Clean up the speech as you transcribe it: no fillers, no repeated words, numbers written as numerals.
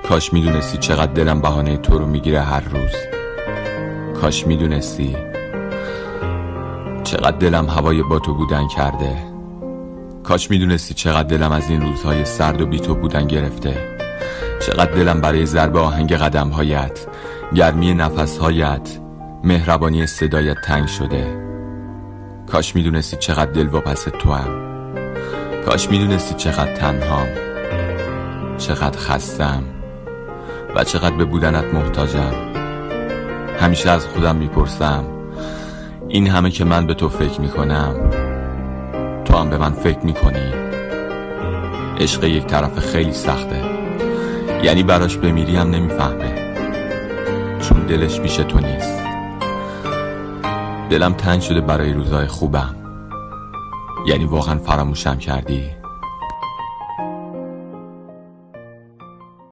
کاش میدونستی چقدر دلم بهانه تو رو میگیره هر روز. کاش میدونستی چقدر دلم هوای با تو بودن کرده. کاش میدونستی چقدر دلم از این روزهای سرد و بی تو بودن گرفته. چقدر دلم برای ضرب آهنگ قدمهایت، گرمی نفسهایت، مهربانی صدایت تنگ شده. کاش میدونستی چقدر دلواپس توام. کاش میدونستی چقدر تنهام، چقدر خستم و چقدر به بودنت محتاجم. همیشه از خودم میپرسم این همه که من به تو فکر میکنم، تو هم به من فکر میکنی؟ عشق یک طرف خیلی سخته، یعنی براش بمیری هم نمیفهمه، چون دلش پیش تو نیست. دلم تنگ شده برای روزای خوبم، یعنی واقعا فراموشم کردی.